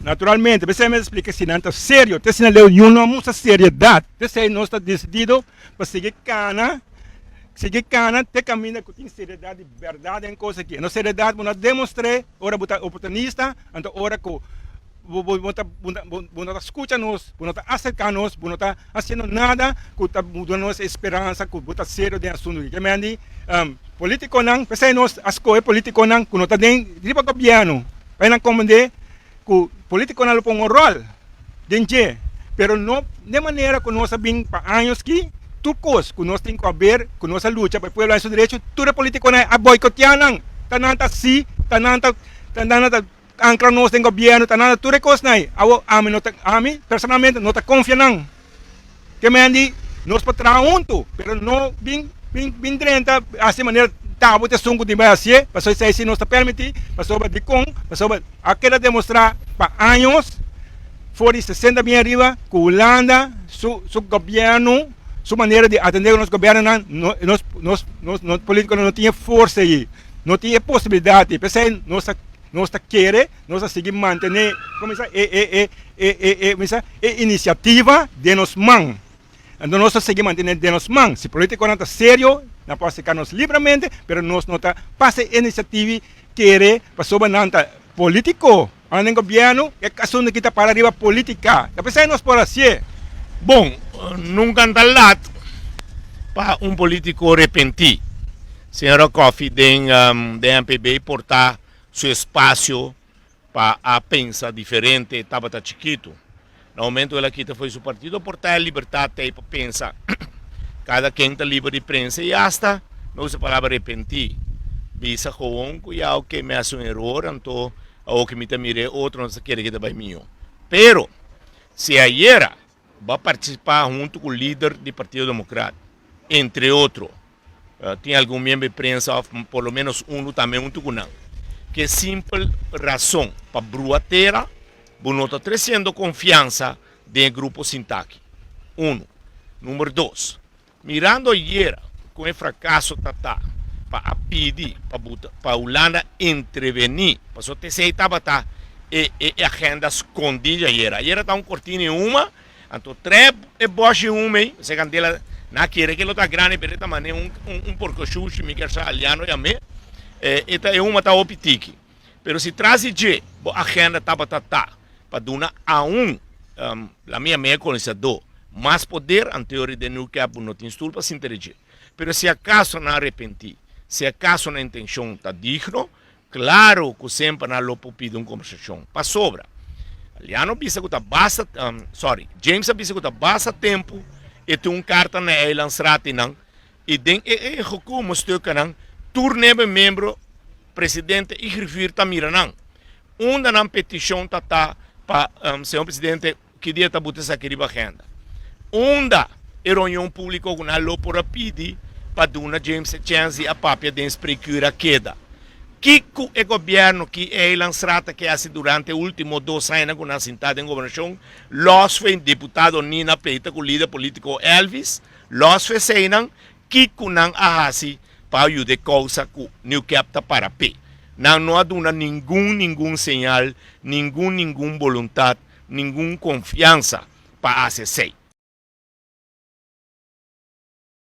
Naturalmente, p'esei mi a splika si nan ta serio, te asina leu niun no a mustra seriedat, p'esei nos ta desidido pa sigui kana, sigui kana te kaminda ku tin seriedat di bèrdat den kos aki. No seriedat bo no a demostr'é ora bo ta oportunista, anto ora ku bo bo ta bo no ta skucha nos, bo no ta aserká nos, bo no ta hasiendo nada ku ta duna nos e speransa ku bo ta serio den asuntu aki. Ke men di politikonan, p'esei nos a skohe politikonan ku no ta den riba gobièrnu pa nan komprendé ku politikonan lo pon un ròl den dje, pero no den manera ku nos a bin pa años ki tur kos ku nos tin ku haber, ku nos a lucha pa e pueblo haña su derecho, tur e politikonan a boikoteá nan, ta nan ta si, ta nan ta ta nan ta ankra nos den gobièrnu, ta nan ta tur e kosnan ei. Awor ami no ta, ami personalmente no ta konfia nan. Ke men di nos por traha huntu, pero no bin bin bin drenta hasi manera tabo ta esun ku tin bai hasié, pasobra esei si nos ta permití, pasobra dikon? Pasobra a keda demostrá pa años for di sesenta bin ariba ku Hulanda su su gobièrnu su manera di atendé ku nos gobièrnunan no nos nos nos nos polítikonan no tin e forsa ei, no tin e posibilidat ei, p'esei nos ta nos ta kere. Nos a sigui mantené e inisiativa den nos man. Anto nos ta sigui mantené den nos man. Si polítikonan ta serio, nan por aserká nos libramente, pero nos no ta pasa e inisiativa kere pasobra nan ta polítiko. Ora den gobièrnu, e asuntu aki ta para riba polítika. Ta p'esei nos por hasié. Bon, nunka ta lat pa un polítiko repentí. Señora Coffie den MPB por ta Su espacio pa a pensa diferente tabata chikito. Na momento el a kita fo'i su partido por ta e libertad t'ey pa pensa. Cada ken ta liber di prensa y hasta, mi usa e palabra repenti, bisa gewoon cu ya ok mi haci un eror anto awor cu mi ta mira e otro no ta kere cu ta bay miyo. Pero si ayera bo a participa hunto cu lider di Partido Democrat, entre otro, Tin algun miembro di prensa of por lo menos unu tambe huntu ku nan. Ke simpel rason pa brua tera bo no ta tresiendo konfiansa den e grupo sintaki. Unu. Number dos, mirando ayera kon e frakaso ta ta pa a pidi pa buta pa Hulanda entrevení, pasobra t'esei tabata e e agenda skondí di ayera. Ayera ta un kortina i huma. Anto trep e boshi hum ei, se candela na kere ke lo ta grandi pero e ta mane un un porco shushi mi kier sa aliano yam'e, e ta e huma ta hopi tiki. Pero si tras di dje bo agenda tabata ta pa duna aun la mi yam'e e colonizador mas poder anteori den New Cap bo no tin stoel pa sinta di dje. Pero si acaso nan arepenti, si acaso nan intencion ta digno, Claro cu semper nan lo por pidi un conversacion. Pasobra, Liano a bisa cu ta basta, sorry, James a bisa cu ta basta tempo e tin un carta na e eilandsraadnan y den e ingekomen stukkennan tur nebe miembro, presidente y griffier ta mira nan. Unda nan peticion ta ta pa, señor presidente, Ki dia ta buta esaki riba agenda? Unda e reunion publico cu nan lo por a pidi pa duna James e chens di a papia den spreekuur a keda? Kico e gobierno ki e eilandsraad a ke haci durante e ultimo dos añanan cu nan a sinta den gobernacion? Los fue diputado Nina pleita cu lider politico Elvis, los fue eseynan, kico nan a haci pa yuda e causa cu New Cap ta para p'e? Nan no a duna ningun ningun señal, ningun ningun boluntad ningun konfiansa pa hasi esei.